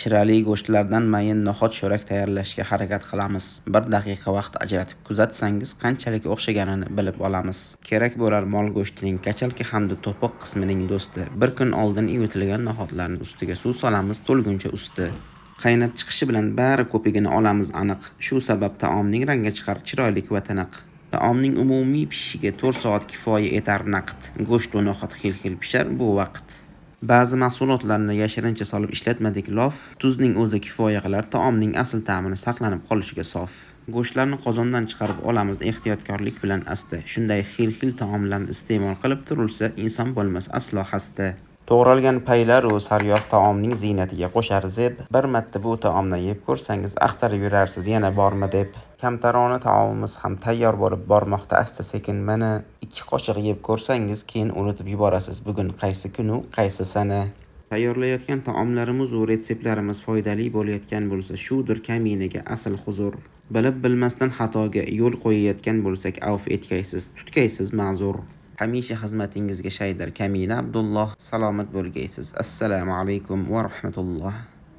Shirali go'shtlardan mayin no'xat sho'rak tayyorlashga harakat qilamiz. Bir daqiqa vaqt ajratib kuzatsangiz, qanchalik o'xshaganini bilib olamiz. Kerak bo'lar mol go'shtining kachalka hamda to'piq qismining do'sti. Bir kun oldin ivitilgan no'xatlarni ustiga suv solamiz to'lguncha usti. Qaynab chiqishi bilan bari ko'pigini olamiz aniq. Shu sabab taomning rangi chiqar chiroylik va tiniq. Taomning umumiy pishishiga 4 soat kifoya etar naqd. Go'sht va no'xat xil-xil pishar bu vaqt. Ba'zi mahsulotlarni yashirincha solib ishlatmadik lof, tuzning o'zi kifoya qilar taomning asl ta'mini saqlanib qolishiga sof. Go'shtlarni qozondan chiqarib olamiz ehtiyotkorlik bilan asta. Shunday xil-xil taomlarni iste'mol qilib turilsa, inson bo'lmas aslo xasta. To'g'ralgan paylar u sariyog' taomning ziynatiga qo'shar zeb. Bir marta bu taomdan yeb ko'rsangiz, axtarib yurarsiz yana bormi deb. Kamtarona taomimiz ham tayyor bo'lib bormoqda asta-sekin. Mana 2 qoshiq yeb ko'rsangiz, keyin unutib yuborasiz bugun qaysi kunu, qaysi sana. Tayyorlayotgan taomlarimiz u retseptlarimiz foydali bo'layotgan bo'lsa, shudir kaminaga asl huzur. Bilib bilmasdan xatoga yo'l qo'yayotgan bo'lsak, avf etgaysiz, tutgaysiz ma'zur. Hamisha xizmatingizga shaydir Kamina Abdulloh. Salomat bo'lgaysiz. Assalomu alaykum va rahmatulloh.